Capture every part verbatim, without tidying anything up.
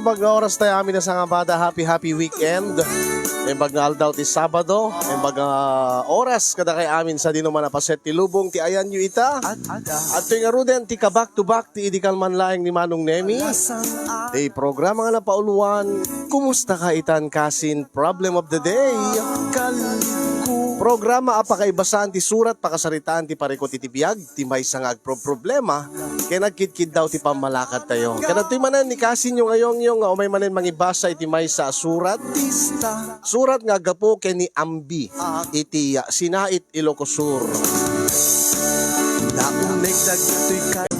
Imbag nga oras tayo amin a sangabada, happy, happy weekend. Imbag nga aldaw ti Sabado, imbag nga oras kadakay amin sa dinuman a paset ti lubong ti ayanyo ita. Adtoy ngaruden ti ka-back to back ti idi kalman laeng ni Manong Nemi. Ti programa nga napauluan, Kumusta ka itan kasin Problem of the Day? Programa a pakaibasaan ti surat, pakasaritaan ti parikut iti biag, ti maysa nga agproproblema, ken agkidkiddaw ti pammalakadtayo. Kadagitoy manen ni kasinyo nga yongyo nga umay manen mangibasa iti maysa a surat. Surat nga aggapu ken ni Ambi iti, ah, Sinait, Ilocos Sur. Daknek dagitoy ka-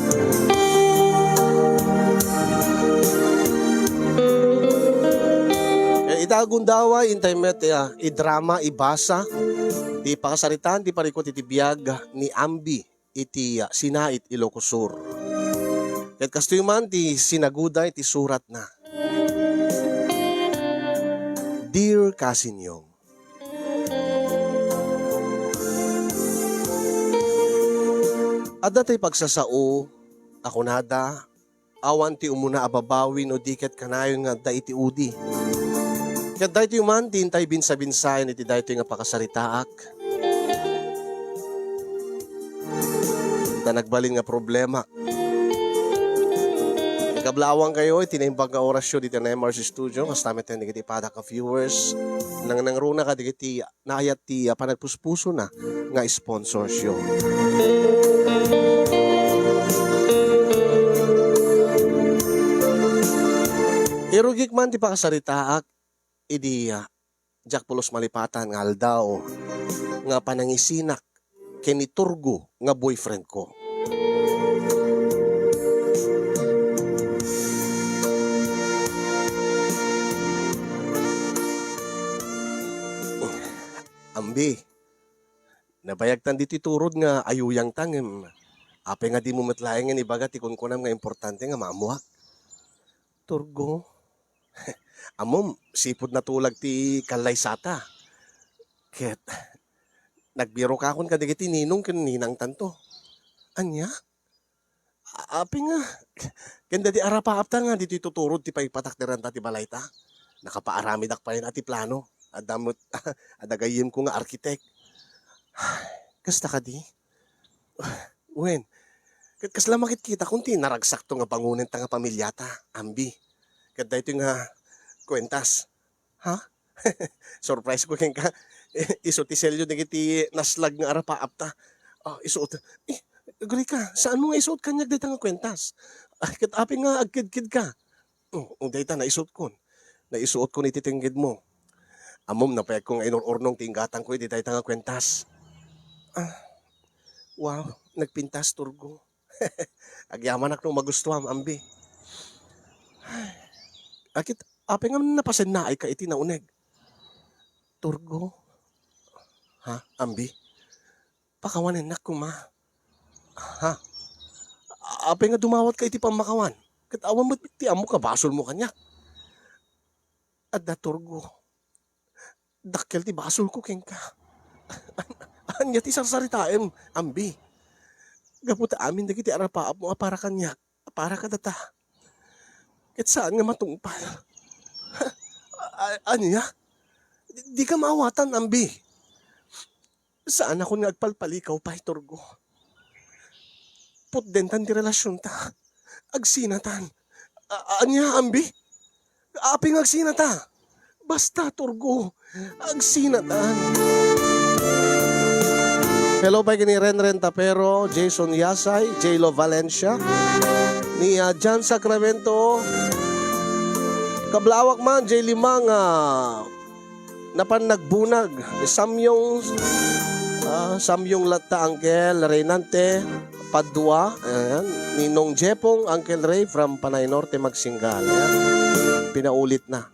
Eh, ita gundaway, intay met, ah, idrama, ibasa ti pakasaritaan ti parikut iti biag ni Ambi iti, ah, Sinait, Ilocos Sur. Ket kastoy man ti sinaguda iti suratna. Dear Cousin Yong, adda tay pagsasao a kunada, awan ti umuna a babawi no di ket kanayon nga adda iti udi. Ket daytoy man ti intay binsabinsaen iti daytoy nga pakasaritaak. Ta nagbalin nga problema. Kablaawangkayo iti naimbag nga orasyo ditoy M R C Studio, kasta met dagiti padak a viewers. Nangnangruna kadagiti naayat ti, ah, panagpuspusona nga sponsors yo. Irugik man ti pakasaritaak idi, ah, diak pulos malipatan nga aldaw nga panangisinak ken ni Turgo nga boyfriend ko. Ambi, nabayagtan ditoy turod nga ayuyangta ngem apay nga dimo met laengen ibaga ti kunkunam nga importante nga maammoak? Turgo, ammom, sipud natulag ti kallaysata. Ket nagbirokakon kadagiti ninong ken ninangtanto. Ania? A-, apay nga, ken dadi arapaapta nga ditoy tuturod ti paipatakderanta ti balayta. Nakapaaramidak payen a ti plano. Adda met, adda gayyemko nga arkitek. Kasta kadi? Wen, ket kasla makitkitakon ti naragsakto nga bangonenta nga pamiliata, Ambi. Ket daytoy nga kuentas. Ha? Surprise ko kenka. Isu ti selyo dagiti naslag nga arapaapta. Ah, isuot. Eh, agree ka. Saanmo nga isuot kaniak dayta nga kuentas? Ay, ket apay nga agkidkidka? Oh, oh, dayta naisuotkon. Naisuotkon iti tenggedmo. Ammom, napayagko nga inur-urnong ti inggatangko iti dayta nga kuentas. Ah, wow, nagpintas, Turgo. Agyamanak no magustuam, Ambi. Ay, ket apay nga napasennaayka iti nauneg? Turgo? Ha, Ambi? Pakawanennak koma. Ha? Apay nga dumawatka iti pammakawan? Ket awan met ti ammok a basolmo kaniak. Adda, Turgo. Dakkel ti basolko kenka. Ania ti sarsaritaem, Ambi? Gapu ta amin dagiti arapaapmo a para kaniak, a para kadata. Ket saan nga matungpal. A-, ania? Di-, dika maawatan, Ambi. Saanakon nga agpalpalikaw pay, Turgo. Putdentan ti relasionta. Agsinatan. A-, ania, Ambi? Apay nga agsinata? Basta, Turgo. Agsinatan. Hello pay ken ni Renren Tapero, Jason Yasay, J Lo Valencia, ni, ah, John Sacramento. Kablaawak man, J Limang, ah, napan nagbunag ni Samyong, ah, Samyong latta, Uncle Reynante Padua, ayan, Ninong Jepong, Uncle Ray from Panay Norte, Magsinggal. Ayan. Pinaulit na.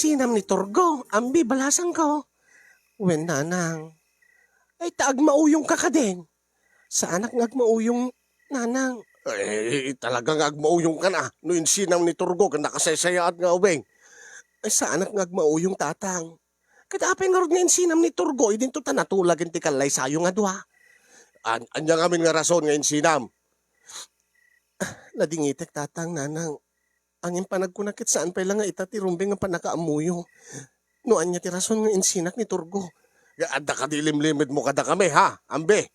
Insinam ni Turgo, Ambi, balasangko. Wen, Nanang. Ay, ta agmauyongka kadin. Saanak nga agmauyong, Nanang. Ay, talaga nga agmauyongkan a. No insinam ni Turgo, ken nakasaysayaat nga ubing. Ay, saanak nga agmauyong, Tatang. Ket apay ngarud nga insinam ni Turgo, idinto ta natulagen ti kallaysayo nga dua? An-, ania ngamin nga rason nga insinam? Nadingitek, Tatang, Nanang. Ngem panagkunak ket saan pay la nga ita ti rumbeng nga pannakaammoyo. No ania ti rason nga insinak ni Turgo? Ya, adda kadi limlimedmo kadakami, ha, Ambi?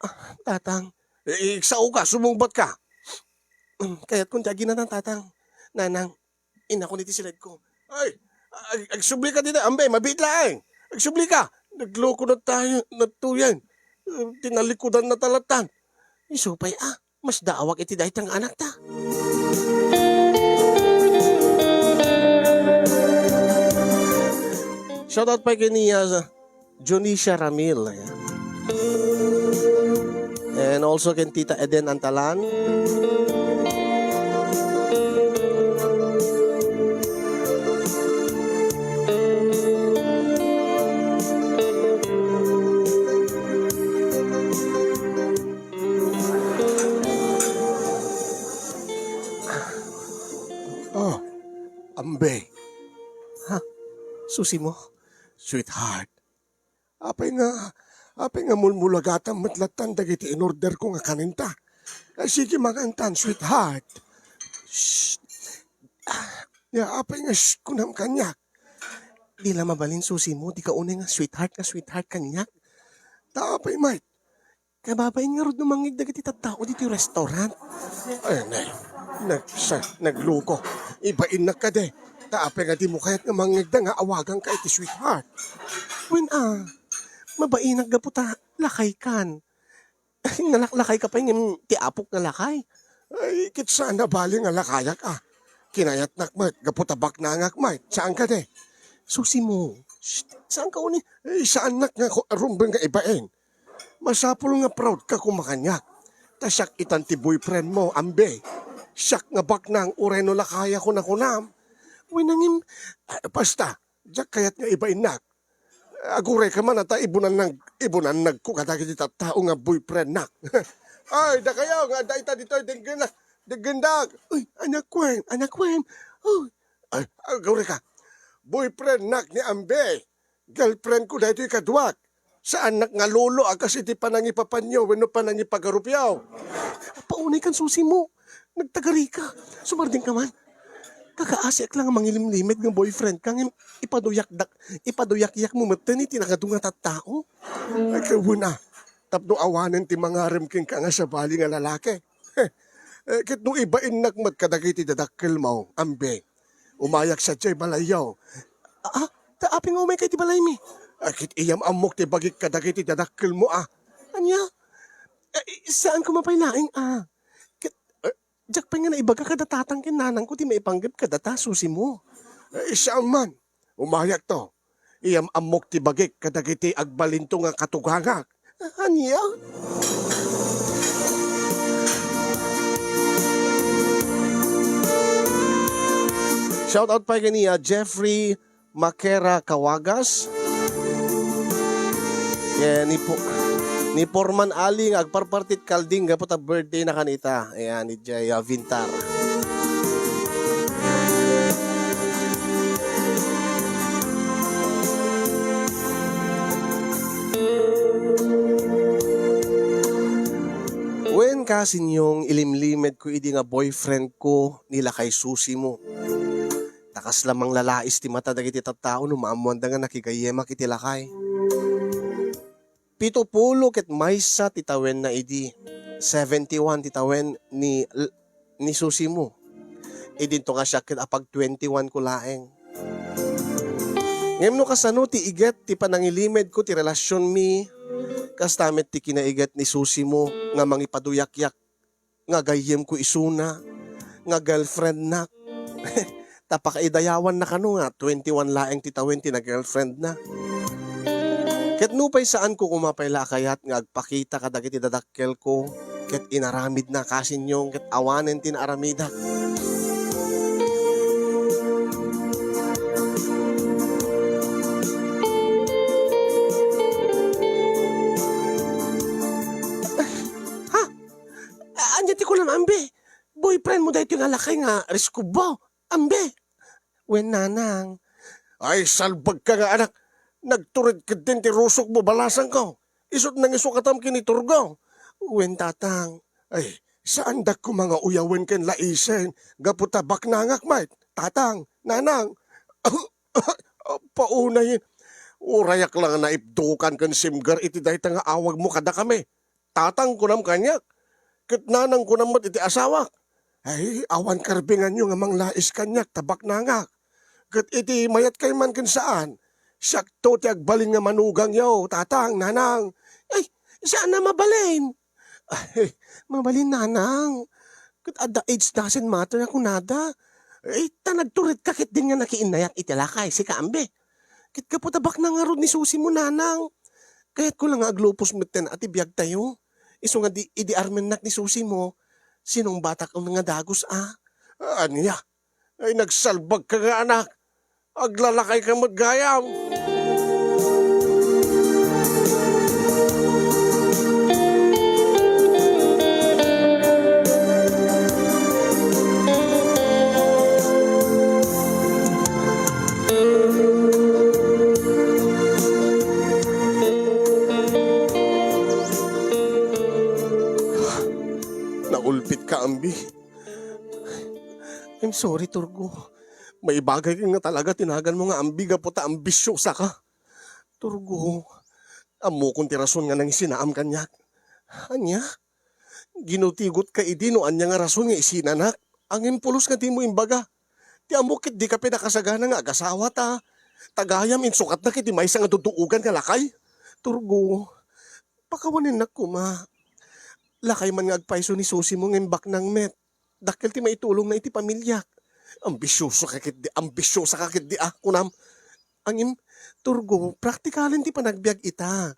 Ah, Tatang. I-, iksaoka, sumungbatka. Mm, kayatkon ti aginana, Tatang. Nanang, inakon iti siledko. Ay, ag-, agsublika dita, Ambi, mabiit laeng. Agsublika. Nagloko na tayo, natuyan. Eh, tinalikudan na talatan. Isu pay, ah. Masdaawak iti dayta nga anakta. Shoutout pay ken ni, ah, Junicia Ramil. And also ken Tita Eden Antalan. Oh, Ambi. Ha? Susimo? Sweetheart. Apay nga, apay nga mulmulagatam met lattan dagiti in-order ko nga kaninta? Ay, sige, mangantan, sweetheart. Shh. Ah, ya, apay nga shh, kunam kaniak? Di la mabalin, Susimo, dika unay nga sweetheart nga sweetheart kaniak. Ta apay met? Kababain ngarud no mangngeg dagiti tattao ditoy restaurant. Ay, nay, nag-, sa-, nagloko. Ibainnak kadi. Ta apay nga dimo kayat nga mangngegda nga awaganka iti sweetheart? Wen a, mabainak gapu ta lakaykan. Nalaklakayka pay ngem ti apok nga lakay. Ay, ket saan a bali nga lakayak a. Kinayatnak met gapu ta baknangak met. Saan kadi? Susimo. Shh, saanka uni? Ay, saannak nga ko-, rumbeng nga ibain. Masapul nga proud ka koma kaniak. Ta siak itan ti boyfriend mo, Ambi. Siak nga baknang uray no lakayak a kunam. Wen a ngem, ah, basta, diak kayat nga ibainnak. Aguray ka man a ta ibunannag-, ibunannagko kadagiti tattao nga boyfriendnak. Ay, dakayo nga adda ita ditoy, denggennak, denggendak. Uy, anak wen, anak wen. Uy. Ay, aguray ka. Boyfriendnak ni Ambi. Girlfriendko daytoy kaduak. Saannak nga lolo a kas iti panangipapanyo wenno panangipagarupyo. Paunaykan, Susimo. Nagtagarika. Sumardengka man. Kakaasiak la nga mangilimlimed nga boyfriendka ngem ipaduyakdak, ipaduyakyakmo metten iti nagadu nga tattao. Ay, ket wen a. Tapno awanen ti mangarem kenka nga sabali nga lalaki. Eh, ket no ibainnak met kadagiti dadakkelmo, Ambi. Umayak sadiay balayyo. Ah, ta apay nga umayka iti balaymi? Ah, ket iyam-ammok ti bagik kadagiti dadakkelmo a. Ania? Eh, saan koma pay laeng a. Ket, eh, diak pay nga naibaga kada tatang ken nanangko ti maipanggep kadata, Susimo. Eh, saan man. Umayakto. Iyam-ammok ti bagik kadagiti agbalinto nga katugangak. Ania? Shout out pay kaniya, Jeffrey Makera Kawagas. Ken ni Pu-, ni Porman Ali nga agparpartit kalding gapu ta birthday na kanita. Ayan, ni Jay, ah, Vintar. Wen, kasinyong, ilimlimed ko idi nga boyfriend ko ni lakay Susimo. Ta kasla manglalais ti mata dagiti tattao no maammoanda nga nakigayyemak iti lakay. Pito pulo ket maysa ti tawenna idi. Seventy-one ti tawen ni, ni Susimo. Idinto nga siak ket apag twenty-one ko laeng. Ngem no kasano ti iget ti panangilimedko ti relasionmi, kasta met ti kinaiget ni Susimo nga mangipaduyakyak nga gayyemko isuna, nga girlfriendnak. Ta pakaidayawanna kano nga twenty-one laeng ti tawen ti nag-girlfriendna. Ket nupay saanko koma pay la a kayat nga agpakita kadagiti dadakkelko, ket inaramidna, kasinyong, ket awanen ti naaramidak. friend mo daytoy nga lakay nga riskubo. Ambi. Wen, nanang. Ay, salbagka nga anak. Nagtured ketdin ti rusokmo, balasangko. Isut' nangisukatam ken ni Turgo. Wen, tatang. Ay, saandak koma nga uyawen ken laisen gapu ta baknangak met, tatang, nanang. Paunay, urayak la nga naipdukan ken simger iti dayta nga awagmo kadakami. Tatang kunam kaniak, ket nanang kunam met iti asawak. Ay, awan karbinganyo nga manglais kaniak ta baknangak. Ket iti mayatkay man ken saan, siakto ti agbalin nga manugangyo, tatang, nanang. Ay, saan a mabalin? Ay, mabalin, nanang. Ket adda age doesn't matter a kunada. Ay, ta nagturedka ketdin nga nakiinnayak iti lakay, sika, ambi. Ket gapu ta baknang ngarud ni Susi mo, nanang. Kayatko la nga aglupos metten a ti biagtayo. Isu nga di, idi armennak ni Susi mo, sinong batak nga dagus a? Ania? Ay, nagsalbagka nga anak. Aglalakayka met gayam. Naulpitka, ambi. I'm sorry, Turgo. Maibagay nga talaga ti naganmo nga ambi gapu ta ambisiosaka. Turgo, ammokon ti rason nga nangisinaam kaniak. Ania? Ginutigotka idi no ania nga rason nga isinanak. Ngem pulos nga dimo imbaga. Ti ammok ket dika pinakasagana nga agasawa ta. Ta gayam insukatnak iti maysa nga duduogan nga lakay. Turgo, pakawanennak koma. Lakay man nga agpayso ni Susi mo ngem baknang met. Dakkel ti maitulongna iti pamiliak. Ambisiosaka ketdi, ambisiosaka ketdi, a, kunam. Ngem, Turgo, praktikalen ti panagbiag ita.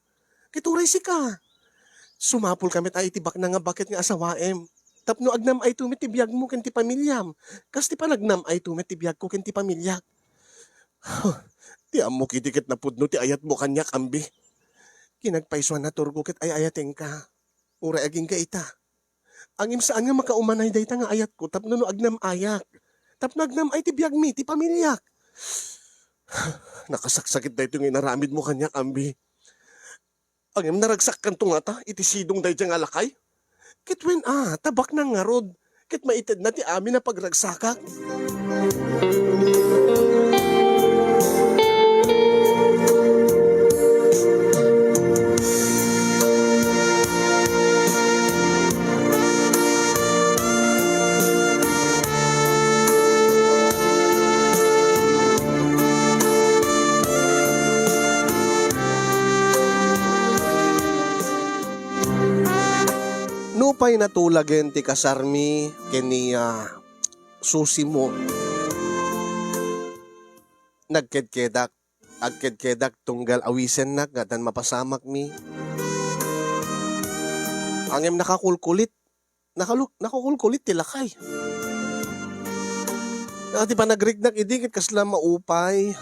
Ket uray sika. Sumapulka met a iti baknang nga baket nga asawaem. Tapno agnam-ayto met ti biagmo ken ti pamiliam. Kas ti panagnam-ayto met ti biagko ken ti pamiliak. Ti ammok idi ket napudno ti ayatmo kaniak, ambi. Kinagpaysuanna, Turgo, ket ay-ayatenka. Uray agingga ita. Ngem saan nga makaumanay dayta nga ayatko tapno no agnam-ayak. Tapno agnam-ay ti biagmi, ti pamiliak. Nakasaksakit daytoy nga inaramidmo kaniak, ambi. Ngem naragsakkanto ngata iti sidong daydiay nga lakay? Ket wen a, ta baknang ngarud, ket maitedna ti amin a pagragsakak. Nupay natulagen ti kasarmi ken ni, ah, Susi mo, nagkedkedak, agkedkedak tunggal awisennak nga addan mapasamakmi. Ngem nakakulkulit, nakalu-, nakakulkulit ti lakay. Nga ti panagriknak idi ket kasla maupay,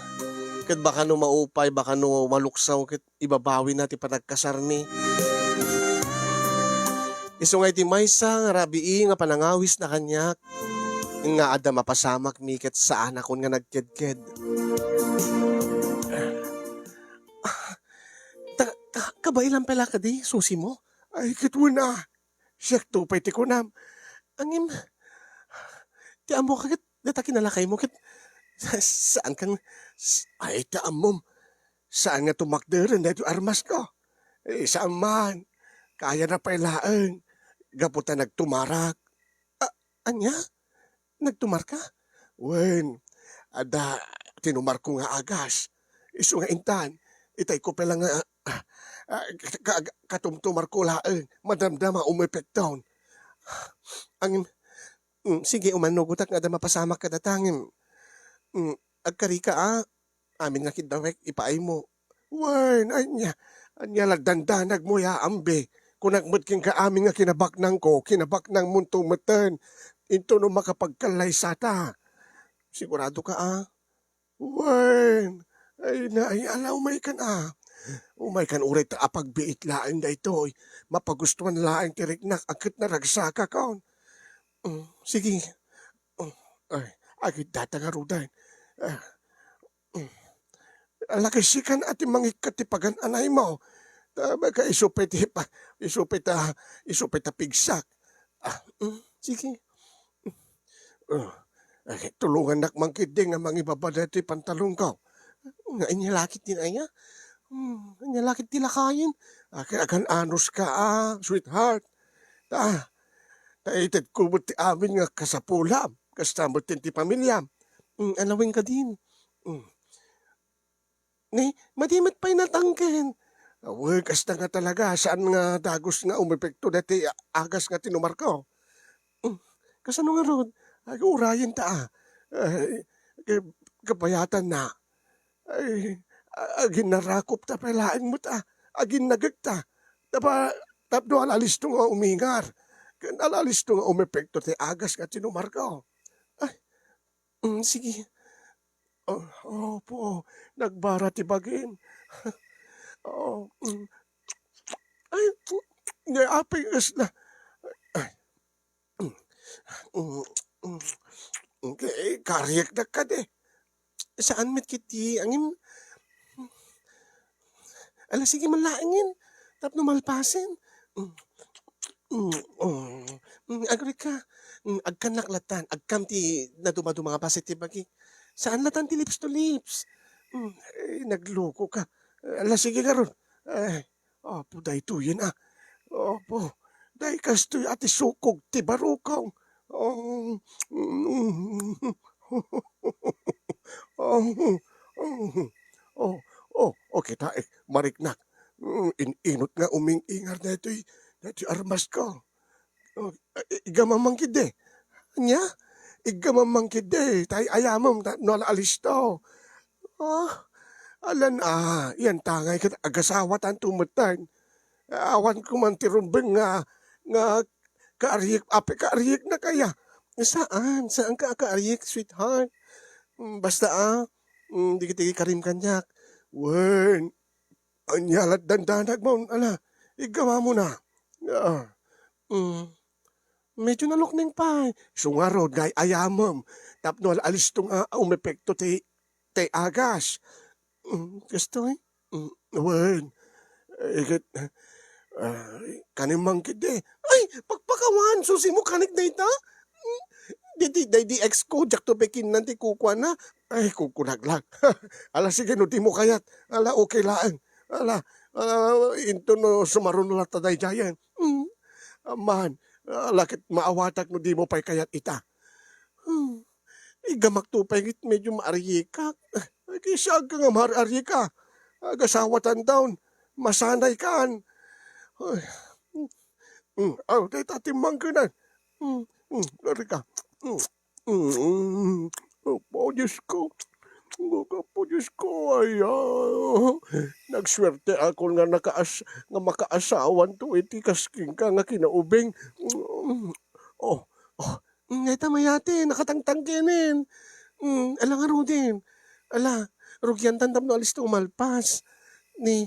ket baka no maupay, baka no maluksaw ket ibabawina ti panagkasarmi. Isu nga iti maysa nga rabii nga panangawisna kaniak, nga adda mapasamakmi ket saanakon nga nagkedked. Ah, ta-, ka-, kabailam pay la kadi, Susi mo? Ay, ket wen a. Siakto pay ti kunam. Ngem, ti ammo ka ket data kinalakay mo ket saan kang, s-, ay, ta ammom. Saan nga tumakderen daytoy armasko? Eh, saan man. Kayana pay laeng. Gapu ta nagtumarak. A-, ania? Nagtumarka? Wen, adda tinumarko nga agas. Isu nga intan, itayko pay la nga, ah, ah, ka-, ka-, katumtumarko laeng, madamdama umepekton. Ang, mm, sige, umannugotak nga adda mapasamak kadata ngem, mm, agkarika a, amin nga kiddawek, ipaaymo. Wen, ania, ania la dandanagmo ya, ambi? Kunak met kenka amin nga kinabaknangko, kinabaknangmonto meten. Into no makapagkallaysata. Siguradoka a? Wen, ay, naay, ala, umaykan a. Umaykan uray ta apagbiit laeng daytoy. Mapagustuan laeng ti riknak a ket naragsakakon. Mm, sige. Mm, ay, agidda ta ngaruden. Ah, mm. Ala, kasikan a ti mangikkat ti pagan-anaymo. Ta, baka isu pay ti pa-, isu pay ta, isu pay ta pigsak. Ah, mm, sige. Ah, ay, tulongannak man ketdi nga mangibaba daytoy pantalonko. Nga ania la ketdin aya? Hmm, ania la ketdi lakayen? Akin, agan-anos ka, ah, sweetheart. Ta, ta itedko met ti amin nga kasapulam, kasta met ti pamiliam. Hmm, alawen kadin. Hmm. Ni, madi met pay natangken. Awen, kasta nga talaga, saan nga dagus nga umepekto daytoy a-, agas nga tinumarko. Hmm, kasano ngarud? Ay, urayen ta, ah. Ay, ka-, kabayatanna. Ay, a-, aginnarakop ta pay laeng met, ah. Aginnagek ta. Tapa-, tapno ala-alisto nga umingar. Ken ala-alisto nga umepekto ti agas nga tinumarko. Ay, mm, sige. Oh, opo, nagbara ti bagim. Oh, mm. Ay, nga apay kasla. Ay, mm, mm, mm. Kay, kariekdak kadi. Saan met ketdi, angin. Ala, sige man laengen. Tapno malpasen. Mm. Mm, mm. Mm, agree ka. Mm, agkannak latan. Agkam ti nadumaduma nga bassit ti bagi. Saan latan ti lips to lips. Mm, eh, nagloko ka. Ala, sige ngarud. Ay, Apo, daytoyen, ah. Apo, day kastoy a ti sukog ti barukong. Oh, mm, oh, oh, oh, oh, kita, eh, mariknak. Mm, in-inot nga uming-ingar daytoy, daytoy armasko. Oh, i-, igam man ketdi. Ania? Igam man ketdi. Tay ayamem ta-, no ala-alisto. Ah, alan, ah, yan tangay ket agasawatanto metten. Awan ko man ti rumbeng nga, nga kaariek, apay kaarieknak aya? Saan, saan ka kaariek, sweetheart. Mm, basta, ah, mm, digi-digi karim kaniak. Wen, ania lat dandanag mo, ala, iggamamona. Ah, mm, medyo nalukneng pay. Isu ngarud nga ay-ayamem tapno al-, alisto nga umepekto ti, ti agas. Mm, kastoy? Mm, wen. Eh, ket, ah, kanem man ketdi. Ay, pakpakawan, susimo kanek dayta? Mm, daydi, daydi ex ko, diakto pay kinnan ti kukuana. Ay, kukunak lang. Ala, sige, no dimo kayat. Ala, okay laeng. Ala, ah, inton no sumaruno latta daydiayen. Mm, aman, ala ket maawatak no dimo pay kayat ita. Hmm. Igamakto pay ket medyo maariekak. Ay, kisa agka nga maarieka. Agasawatanton. Masanaykan. Ay. Mm. Aw, dayta ti mangkenan. Mm. Mm. Ari ka. Mm. Mm. Apo, Diyos ko. Apo, Diyos ko, aya. Nagsuerteakon nga nakaas-, nga makaasawanto iti kas kenka nga kinaubing. Mm. Oh, oh. Mm, dayta mayat, nakatangtangkenen. Mm, ala ngaruden. Ala, rugiantan tapno alisto umalpas. Ni,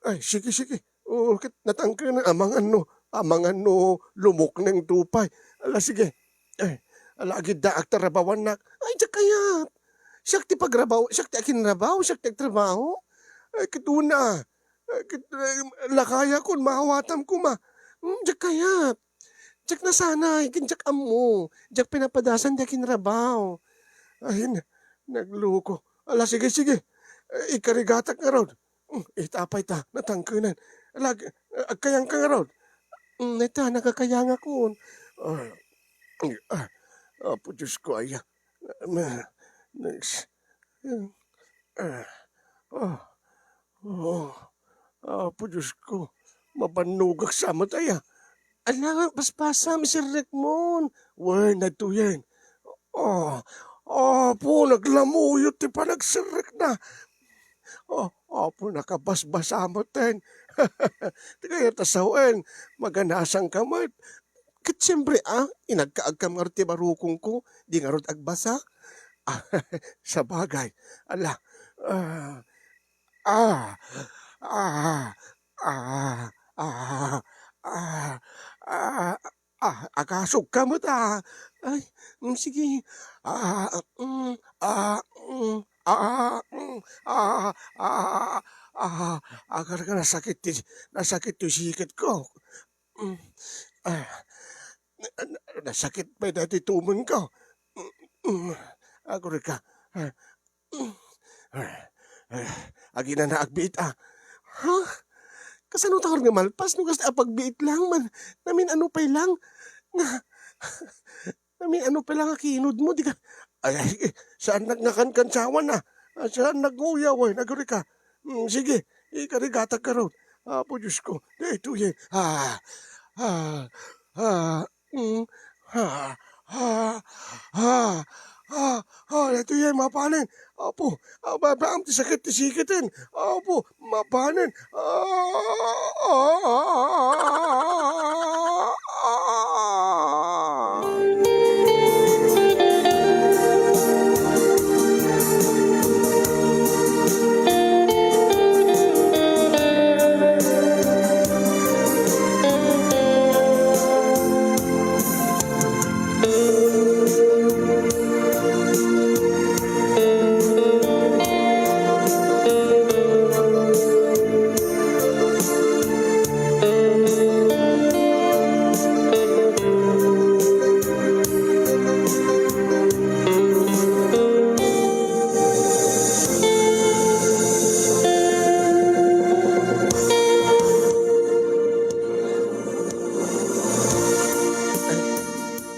ay, sige, sige. Oo, ket natangkenen, amangan no, amangan no lumuknengto pay. Ala, sige. Ay, ala, agidda agtarabawannak. Ay, diak kayat. Siak ti pagrabaw, siak ti akinrabaw, siak ti agtrabaho. Ay, ket una. Ay, ket, ay, lakayakon, maawatam koma. Hmm, diak kayat. Diak nasanay, ken diak ammo. Diak pinapadasan ti akinrabaw. Ay, na-, nagloko. Ala, sige, sige. Eh, ikarigatak ngarud. Hmm, ita pay ta, natangkenen. Ala, ag-, agkayangka ngarud. Hmm, ita, nagkakayangakon. Ah, ah, Apo Diyos ko, aya. Ma-, next. Ah, ah, oh, Apo Diyos ko, mabannogak sa met aya. Ala, paspasam, isirrekmon. Wen, adtoyen. Oh, Apo, naglamuyot ti panagserrekna. Oh, Apo, nakabasbasa metten. Ti kayat a sawen, maganasangka met. Ket siempre, ah, inagkaagkam ngarud ti barukongko, di ngarud agbasa. Ah, sabagay, ala, ah, ah, ah, ah, ah, ah, ah, Ah, akasok ka met, ah. Ay, mm, sige. Ah, mm, ah, mm, ah, mm, ah, ah, ah, ah, karga, nasakit ti, nasakit ti siketko. Mm, ah, na, na, nasakit pay daytoy tumengko. Mm, mm, agurayka. Ah, Ah, ah, aginana agbiit, ah. Ha? Kasano ta nga malpas no kasta a pagbiit lang man? Namin-ano pay lang? Na, namin-ano pay lang a kinudmo, di ka, ay, ay, eh, saannak nga kankansawan, ah. Ah, saannak nga uyawen, agurayka. Hmm, sige, ikarigatag ka rod. Apo Diyos ko, daytoy, eh. Ah, ah, ah. Mm. Ha, ha, ha, ha, ha, daytoy mapanen. Apo, ababaam ti sakit ti siketen. Apo, mapanen. Ah, ah, ah, ah, ah.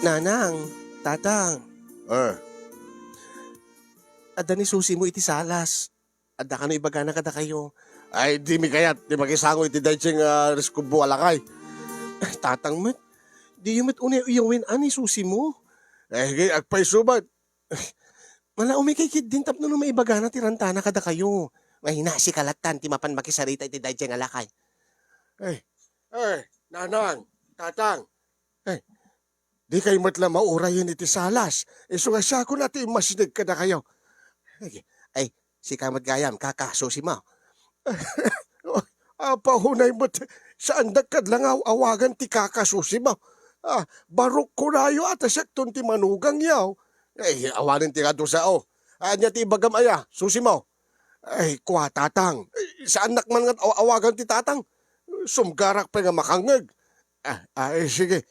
Nanang, Tatang. Eh. Adda ni Susimo iti salas. Adda kano ibagana kadakayo? Ay, dimi kayat ti makisango iti daytoy nga reskubo a lakay. Ay, Tatang met, diyo met unay uyawen a ni Susimo. Eh, agpayso met. Ay, mala, umikay ketdin tapno no maibagana ti rantana kadakayo. Ay, nasika lattan ti mapan makisarita iti daytoy nga lakay. Ay, ay, Nanang, Tatang. Ay, Dikay met la maurayen iti salas, isu nga siakon a ti immasideg kadakayo. Ay, ay, sika met gayam, Kaka Susimo. Apo, unay met, saandak kad la nga aw-awagan ti Kaka Susimo. Ah, barok kunayo a ta siakton ti manugangyo. Ay, awanen ti adu sao. Ania ti ibagam aya, Susimo? Ay, kua, Tatang. Ay, saannak man nga aw-awagan ti Tatang. Sumgarak pay nga makangngeg. Ah, ah, eh, sige.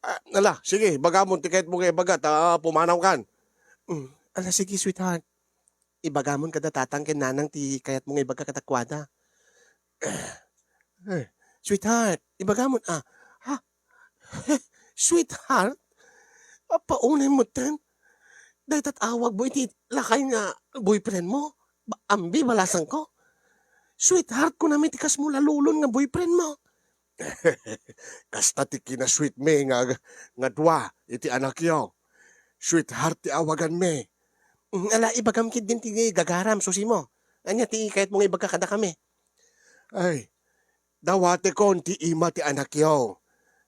Ah, ala, sige, ibagamon ti kayatmo nga ibaga ta pumanawkan. Mm, ala, sige, sweetheart. Ibagamon kada Tatang ken Nanang ti kayatmo nga ibaga kadakuada. Eh, sweetheart, ibagamon, ah. Ha? Sweetheart? Apo, unay metten? Daytat awagmo iti lakay nga boyfriendmo? Ba-, ambi, balasangko? Sweetheart, kunam iti kasmo la lolon nga boyfriendmo. Kasta ti kina-sweet mi nga, nga dua iti anakyo. Sweetheart ti awaganmi. Mm, ala, ibagam ketdin ti gagaram, Susimo. Ania ti kayatmo nga ibaga kadakami? Ay, dawatekon ti ima ti anakyo.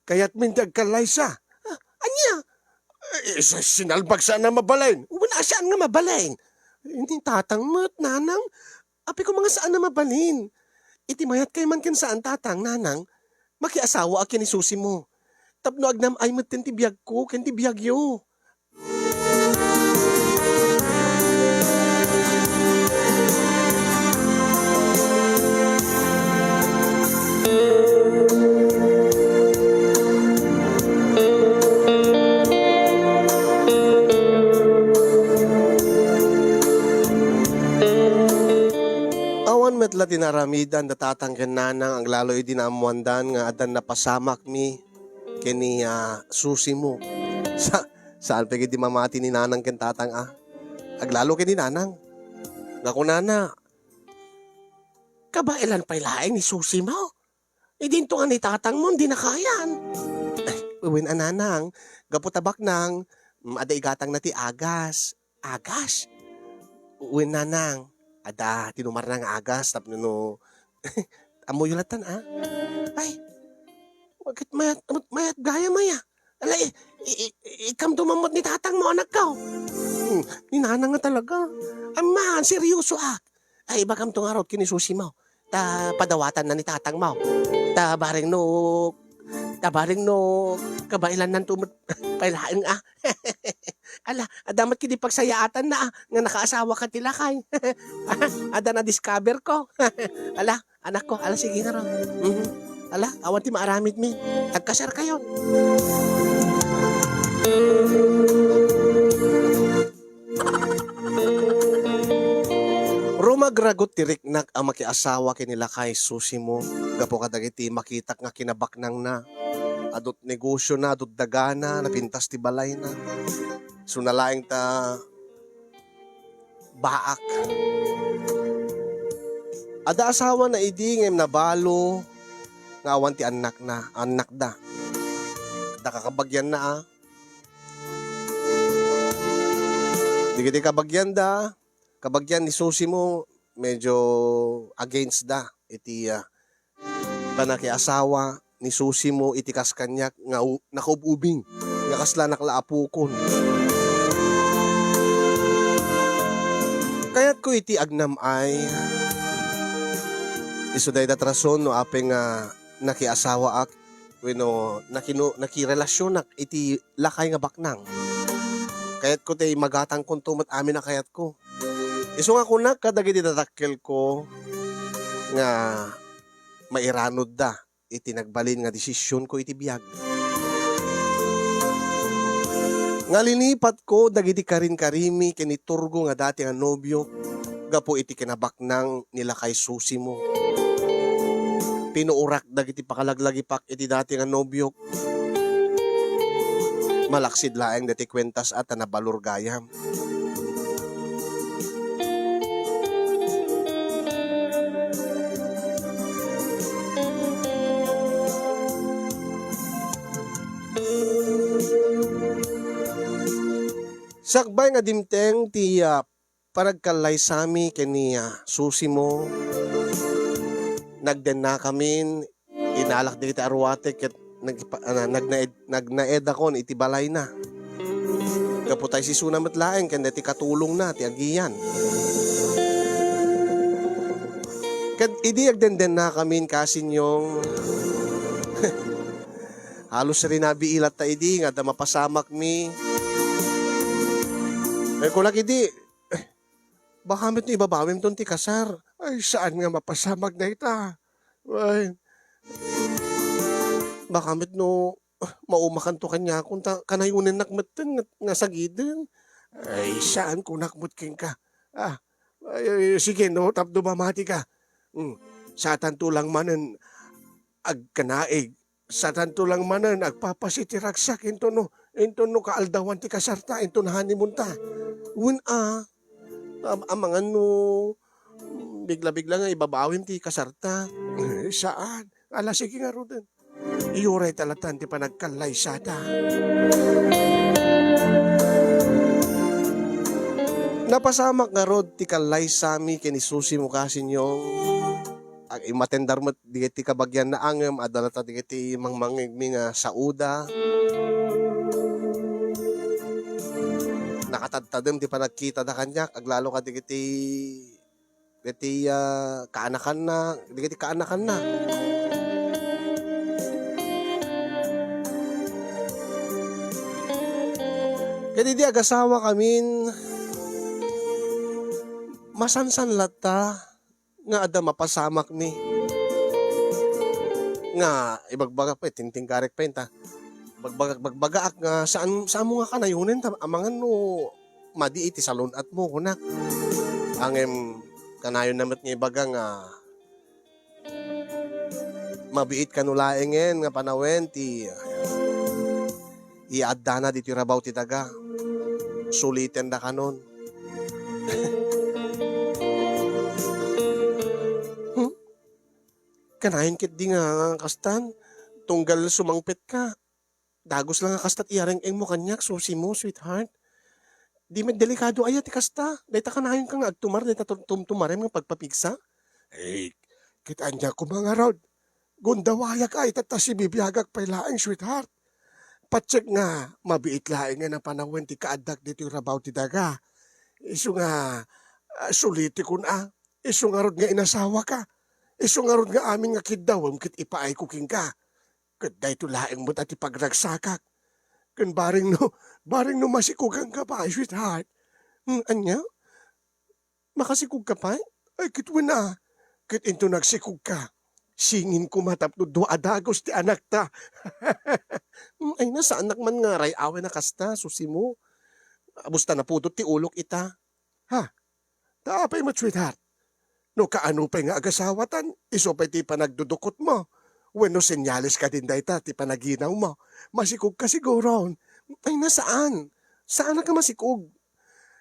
Kayatmin ti agkallaysa. Ah, ania? Eh, sa-, sinalbag saan a mabalin. Wen a saan nga mabalin. Ni Tatang met, Nanang. Apay koma nga saan a mabalin. Iti mayat kay man ken saan, Tatang, Nanang, makiasawaak ken ni Susimo. Tapno agnam-ay metten ti biagko ken ti biagyo. Awan met la ti naaramidan da Tatang ken Nanang, aglalo idi naammoandan nga addan napasamakmi ken ni, ah, Susimo. Sa-, saan pay ketdi mamati ni Nanang ken Tatang, ah? Aglalo ken ni Nanang. Nga kunana, "Kabaelan pay laeng ni Susimo? Idinto nga ni Tatangmo, dina kayan." Ay, wen a, Nanang, gapu ta baknang, mm, adda igatangna ti agas. Agas? Wen, Nanang, adda tinumarna nga agas tapno no ammoyo lattan, ah. Ay, ket mayat, mayat gayam aya. Ala, i-, i-, i-, ikamto man met ni Tatangmo, anakko. Hmm, ni Nanang nga talaga. Amman, seryosoak. Ay, ibagamto ngarud ken ni Susimo. Ta padawatanna ni Tatangmo. Ta bareng no, Abaring no, kabaelannan to met pay laeng, ah. Ala, adda met kadi pagsayaatanna, ah, nga nakaasawaka ti lakay. Ah, adda na-discover ko. Ala, anakko, ala, sige ngarud. Mhm. Ala, awan ti maaramidmi. Agkasarkayon. Rumagragot ti riknak a makiasawa ken ni lakay Susimo gapu kadagiti makitak nga kinabaknangna. Adu ti negosiona, adu ti dagana, napintas ti balayna. Isuna laeng ta baak. Adda asawana idi ngem nabalo nga awan ti annakna, annakda. Adda kakabagianna, ah. Dagiti kabagianda, kabagian ni Susimo, medyo against da iti, ah, panakiasawa ni Susimo iti kas kaniak nga u-, nakaub-ubing nga kaslanak la a pukon. Kayatko iti agnam-ay, isu dayta ti rason no apay nga nakiasawaak wenno nakinu-, nakirelasionak iti lakay nga baknang. Kayatko ti magatangkonto met amin a kayatko. Isu nga kunak kadagiti dadakkelko nga mairanudda iti nagbalin nga desisionko iti biag. Nga linipatko dagiti karinkarimi ken ni Turgo nga dati nga nobiok gapu iti kinabaknang ni lakay Susimo. Pinuorak dagiti pakalaglagipak iti dati nga nobiok. Malaksid laeng dati kuentas a ta nabalur gayam. Sakbay nga dimteng ti, ah, panagkallaysami ken ni, ah, Susimo, nagdennakamin, inalak dagiti aruatek ket nagpa-, ah, nagnaed-, nagnaedakon iti balayna. Gapu ta isisuna met laeng ken daytoy katulongna ti agiyan. Ket idi agdendennakamin, kasinyong, halos rinabii latta idi nga adda mapasamakmi. Ay, kunak idi, "Eh, baka met no ibabawimton ti kasar." "Ay, saan nga mapasamak dayta. Ay, baka met no, ah, maumakanto kaniakon ta kanayonennak metten nga, nga sagiden." "Ay, saan," kunak met kenka. Ah, ay, ay, sige, no, tapno mamatika. Hmm, satanto lang manen agkanaig. Satanto lang manen agpapasi ti ragsak inton no, inton no kaaldawan ti kasarta, inton honeymoonta. Wen a, am-, amangan no bigla-bigla nga ibabawim ti kasarta. Eh, saan? Ala, sige ngaruden. Iyurayta latan ti panagkallaysata. Napasamak ngarud ti kallaysami ken ni Susimo, kasinyong. Ag-, immatendar met dagiti kabagianna ngem adda latta dagiti mangmangngegmi nga saoda. Nakatadtadem ti panagkitada kaniak, aglalo kadagiti, dagiti, ah, kaanakanna, dagiti kaanakanna. Ket idi agasawakamin, masansan latta nga adda mapasamakmi. Nga ibagbagak pay, tingtingkarek pay ta. Bagbagak, bagbagaak nga saan, saanmo nga kanayonen ta amangan no madi iti salun-atmo, kunak. Ngem kanayonna met nga ibaga nga mabiit kano laengen nga panawen ti iyaaddana ditoy rabaw ti daga. Sulitenda kanon. Hmm? Kanayon ketdi nga kastan, tunggal sumangpetka. Dagus la nga kasta ti iyareng-engmo kaniak, Susimo, sweetheart. Di met delikado aya ti kasta. Dayta kanayonka nga agtumar dayta tum-, tumtumarem nga pagpapigsa? Ay, ket ania koma ngarud? Gundawayak ay, ta, ta sibibiagak pay laeng, sweetheart. Patiek nga mabiit laengen a panawen ti kaaddak ditoy rabaw ti daga. Isu nga, ah, sulitikon a. Isu ngarud nga inasawaka. Isu ngarud nga amin nga kiddawem ket ipaayko kenka. Ket daytoy laeng met a ti pagragsakak. Ken bareng no, bareng no masikuganka pay, sweetheart. Hmm, ania? Makasikogka pay? Ay, ket wen a. Ket inton agsikogka, singin koma tapno dua a dagus ti anakta. Hmm, ay, na, saannak man nga aray-awen a kasta, Susimo. Basta napudot ti ulok ita. Ha? Ta apay met, sweetheart? No kaano pay nga agasawatan, isu pay ti panagdudukotmo. Wenno senyales kadin dayta ti panaginawmo. Masikogka siguron. Ay, na, saan? Saanak a masikog?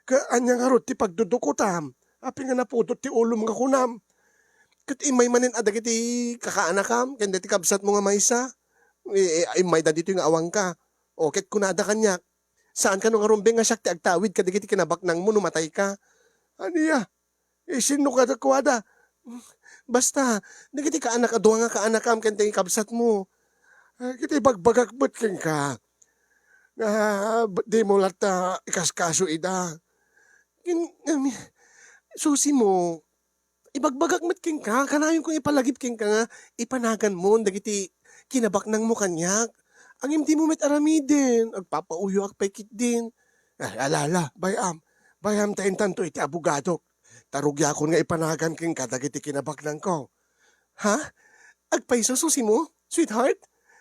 Ka-, ania ngarud ti pagdudukotam? Apay nga napudot ti ulom nga kunam? Ket immay manen a dagiti kakaanakam ken dagiti kabsatmo nga maysa? I-, i-, immayda ditoy nga awanka. O, ket kunada kaniak, "Saan kano nga rumbeng nga siak ti agtawid kadagiti kinabaknangmo no matayka?" Ania? Isinno kadakuada? Basta, dagiti kaanak a dua nga kaanakam ken ti kabsatmo. Ah, ket ibagbagak met kenka nga dimo latta ikaskaso ida. Ken, em, Susimo, ibagbagak met kenka, kanayonko ipalagip kenka nga ipanaganmon dagiti kinabaknangmo kaniak. Ngem dimo met aramiden, agpapauyoak pay ketdin. Ah, ala, ala, bay-am. Bay-am ta intanto iti abogadok. Ta rugiakon nga ipanagan kenka dagiti kinabaknangko. Ha? Agpayso, Susimo? Sweetheart?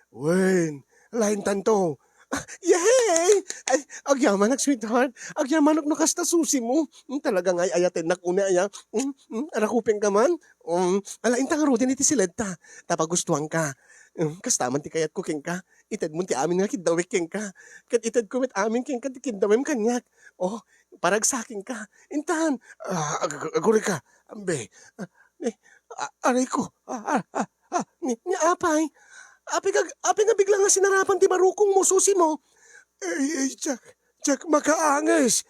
Wen, ala intanto. Ah, yehey! Ay, agyamanak, sweetheart. Agyamanok no kasta, Susimo. Hmm, talaga nga ay-ayatennak unay aya. Hmm, hmm, arakupenka man. Hmm, ala inta ngaruden iti siledta. Ta pagustuanka. Hmm, kasta man ti kayatko kenka. Itedmon ti amin nga kiddawek kenka. Ket itedko met amin kenka ti kiddawem kaniak. Oh, paragsakenka. Intan. Ah, ag-, ag-, agurayka. Ambe. Ah, ni, ah, arayko. Ah, ah, ah, ah, ni, ni apay. Apay nga, apay nga bigla nga sinarapan ti barukongmo, Susimo? Ay, ay, Jack, Jack, makaanges.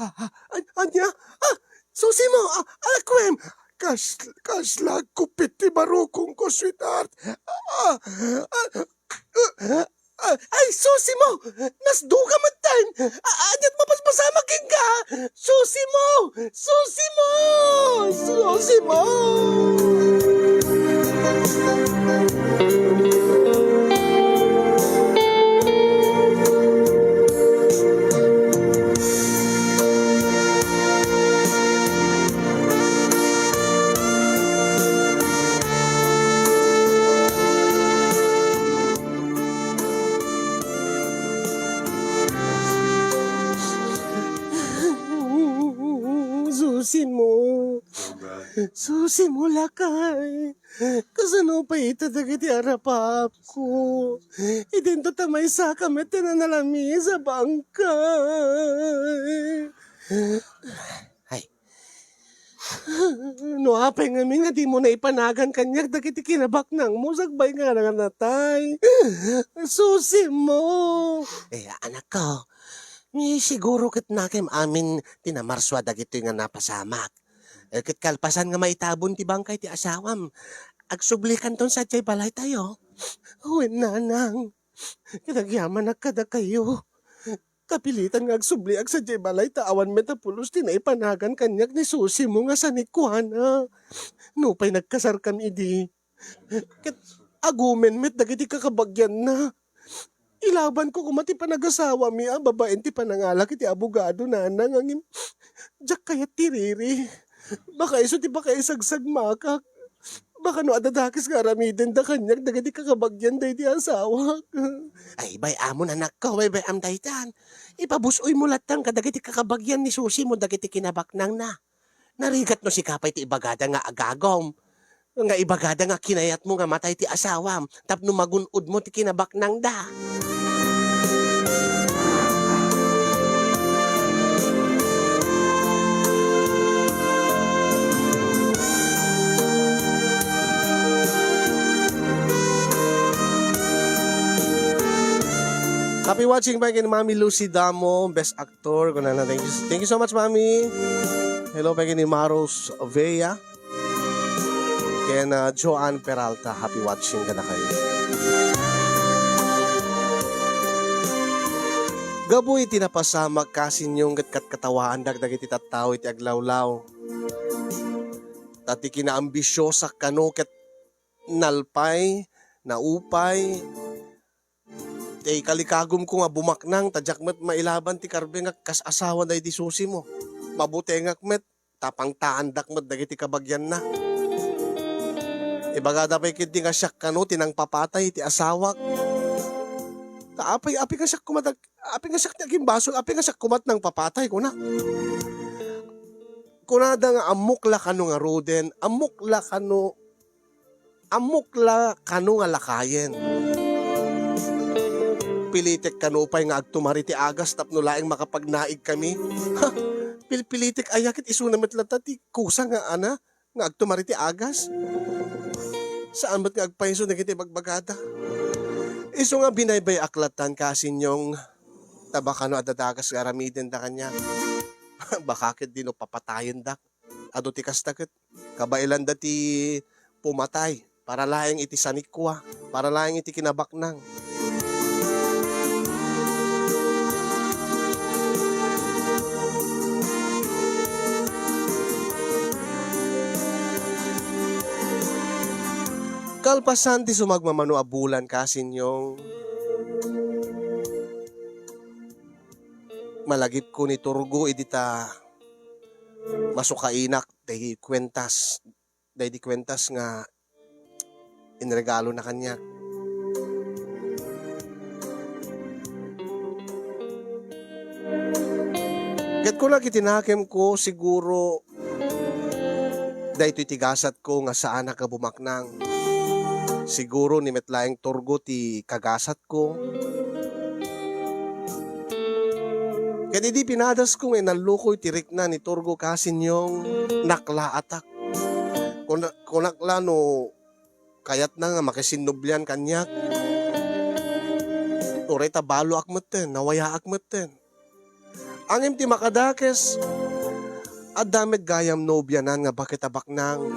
Ah, ah, an-, ania? Ah, Susimo, ah, alakwem. Kas-, kasla kupit ti barukongko, sweetheart. Ah, ah, ah, ah, ay, Susimo! Nasduka metten! Ah, aniat mapaspasamak kenka? Susimo! Susimo! Susimo! Susimo. Susimo, lakay. Kasano pay ita dagiti arapaapko? Idinto ta maysaka met ti nanalamiis a bangkay. Ay. No apay ngamin nga dimo naipanagan kaniak dagiti kinabaknangmo sakbay nga natay? Susimo! Eh, anakko, ni siguro ket nakem amin ti namarsua dagitoy nga napasamak. Eh, ket kalpasan nga maitabon ti bangkay ti asawam, agsublikanton sadiay balaytayo. Wen, nanang, ket agyamanak kadakayo. Kapilitan nga agsubliak sadiay balay ta awan met a pulos ti naipanagan kaniak ni Susimo nga sanikuana. Nupay nagkasarkam idi, ket agumen met dagiti kakabagianna. Ilabanko koma ti panagasawami a babaen ti panangalak iti abogado, nanang, ngem diak kayat ti riri. Baka isu ti pakaisagsagmakak. Baka no adda dakes nga aramidenda kaniak dagiti kakabagian daydi asawak. Ay, bay-amon, anakko, bay-bay-am daytan. Ipabus-oymo latta kadagiti kakabagian ni Susimo dagiti kinabaknangna. Narigat no sika pay ti ibagada nga agagom, nga ibagada nga kinayatmo nga matay ti asawam tapno magun-odmo ti kinabaknangda. Happy watching back in Mami Lucy Damo, Best Actor. Kunana, thank you, thank you so much, Mami. Hello, pay ken ni Maros Vea. Ken, ah, Joanne Peralta, happy watching kadakayo. Gapu iti napasamak, kasinyong ket katkatawaandak dagiti tattao iti aglawlaw. Ta ti kinaambisiosak kano ket nalpay naupay, ti kalikagumko nga bumaknang, ta diak met mailaban ti karbe nga kas asawa daydi susimo. Mabutengak met, ta pangtaandak met dagiti kabagianna. Ibagada pay ketdi nga siak kano ti nangpapatay iti asawak. Ta apay, apay nga siak koma dag-, apay nga siak ti agimbasol, apay nga siak koma ti nangpapatay, kuna. Kunada nga, "Ammok la kano ngaruden, ammok la kano, ammok la kano nga lakayen. Pilitek kano pay nga agtumar iti agas tapno laeng makapagnaigkami." Ha? Pilpilitek aya ket isuna met latta ti kusa nga ana, nga agtumar iti agas. Saan met nga agpayso dagiti bagbagada. Isu nga binaybay-ak lattan, kasinyong, ta baka no adda dagas nga aramidenda kaniak. Baka ket di no papatayendak. Adu ti kasta ket kabaelanda ti pumatay para laeng iti sanikua, para laeng iti kinabaknang. Kalpasan ti sumagmamano a bulan, kasinyong, malagipko ni Turgo idi ta masukainak daydi kuentas, daydi kuentas nga inregalona kaniak. Ket kunak iti nakemko, siguro daytoy ti gasatko nga saanak a bumaknang. Siguro ni met laeng Turgo ti kagasatko. Ket idi pinadasko nga inallukoy ti rikna ni Turgo, kasinyong, naklaatak. Kuna-, kunak la no kayatna nga makisinnublian kaniak. Uray ta baloak metten, nawayaak metten. Ngem ti makadakes, adda met gayam nobianan nga baket a baknang.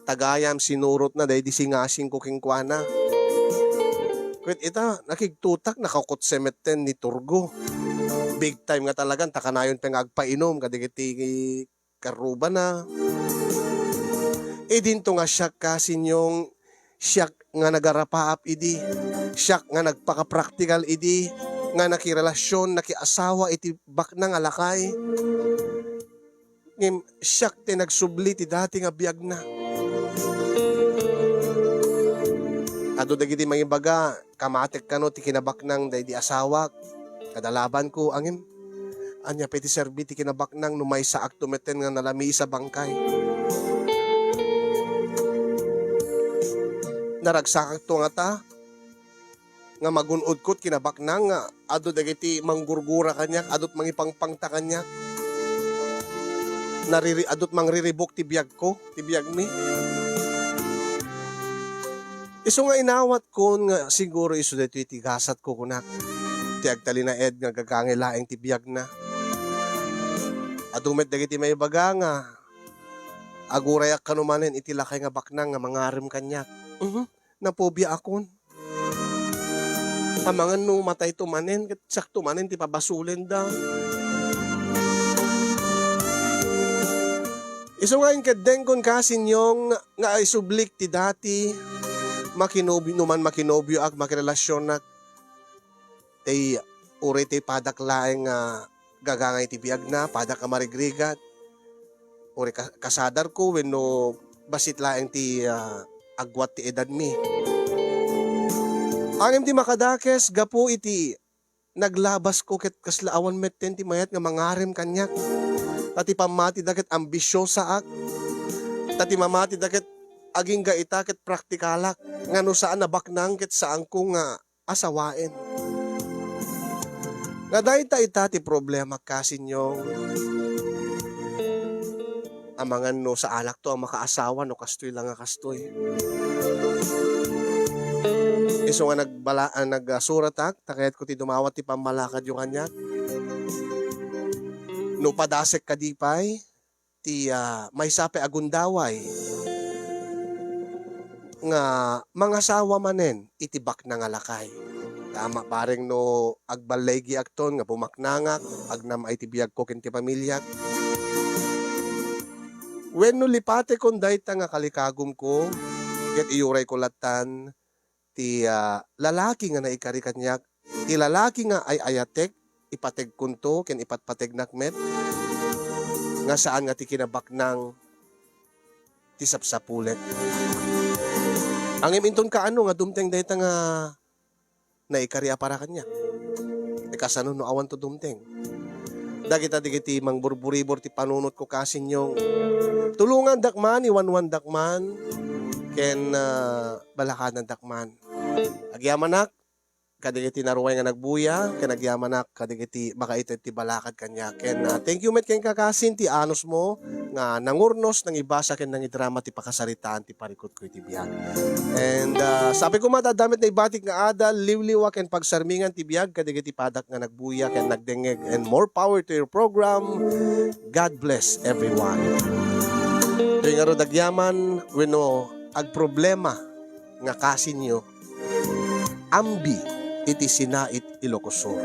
Ta gayam sinurotna daydi singasingko kenkuana. Ket ita, nakigtutak, nakakutse metten ni Turgo. Big time nga talagan, ta kanayon pay nga agpainom kadagiti karrubana. Idinto nga siak, kasinyong, siak nga nagarapaap idi, siak nga nagpakapraktikal idi, nga nakirelasion, nakiasawa iti baknang a lakay. Ngem siak ti nagsubli ti dati nga biagna. Adu dagiti mangibaga, kamatek kano ti kinabaknang daydi asawak, kada labanko, ngem ania pay ti serbi ti kinabaknang no maysaakto metten nga nalamiis a bangkay? Naragsakakto ngata nga magun-odko ti kinabaknang nga adu dagiti manggurgura kaniak, adu't mangipangpangta kaniak. Nariri-, adu't mangriribuk ti biagko, ti biagmi. Isu nga inawatkon nga siguro isu daytoy ti gasatko, kunak, ti agtalinaed nga gagangay laeng ti biagna. Adu met dagiti maibaga nga agurayak kano manen iti lakay nga baknang nga mangarem kaniak. Mhm. Napobiaakon. Amangan no matayto manen, ket siakto manen ti pabasolenda. Isu nga inkeddengkon, kasinyong, nga aisublik ti dati, makinobio, no man makinobioak, makirelasionak, tay uray tay padak laeng nga gagangay ti biagna, padak a marigrigat, uray ka-, kasadarko wenno bassit laeng ti, ah, agguat ti edadmi. Ngem ti makadakes, gapu iti naglabasko ket kasla awan metten ti mayat nga mangarem kaniak. Ta ti pammatida ket ambisiosaak. Ta ti mamatida ket agingga ita ket praktikalak. Nga no saan a baknang ket saanko nga asawaen. Nga dayta ita ti problema, kasinyong. Amangan no saanakto a makaasawa no kastoy la nga kastoy. Isu nga nagbala-, ah, nagsuratak, ta kayatko ti dumawat ti pammalakadyo kaniak. No padasek kadi pay, ti, ah, maysa pay a gundaway nga mangasawa manen iti baknang a lakay. Tama, bareng no agballaygiakton nga bumaknangak, agnam-ay ti biagko ken ti pamiliak. Wenno lipatekon dayta nga kalikagumko, ket iyurayko lattan ti, ah, lalaki nga naikari kaniak, ti lalaki nga ay-ayatek, ipateg kunto ken ipatpategnak met, nga saan nga ti kinabaknang ti sapsapulek. Ngem inton kaano nga dumteng dayta nga naikari a para kaniak? E, kasano no awanto dumteng? Dagita dagiti mangburburibor ti panunotko, kasinyo, tulongandak man, iwanwandak man, ken, ah, balakadandak man. Agyamanak kadagiti naruay nga nagbuya, ken agyamanak kadagiti makaited ti balakad kaniak. Ken, ah, thank you met kenka, kasin, ti anusmo nga nangurnos, nangibasa, ken nangidrama ti pakasaritaan ti parikutko iti biag. And, ah, sapay koma ta adda met naibatik nga adal, liwliwa, ken pagsarmingan ti biag kadagiti padak nga nagbuya ken nagdengngeg. And more power to your program. God bless everyone. Toy ngarud agyaman wenno agproblema nga kasinyo, ambi iti sinait Ilocos Sur.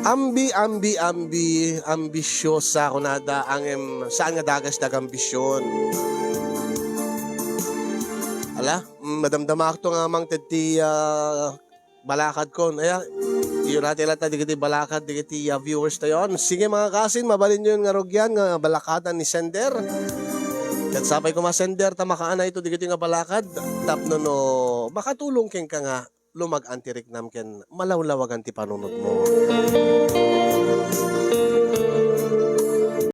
Ambi, ambi, ambi, ambisyosa, kunada, ngem saan nga dagas ti agambision. Ala, mm, madamdamaakto nga mangted ti, ah, balakadkon. Aya, iyurati latta dagiti balakad dagiti, ah, viewers tayo. Sige, mga kasin, mabalinyo nga rugian nga balakadan ni Sender. Ket sapay koma, Sender, ta makaanayto dagiti nga balakad tapno no makatulong kenka nga lumag-an ti riknam ken malawlawagan ti panunotmo.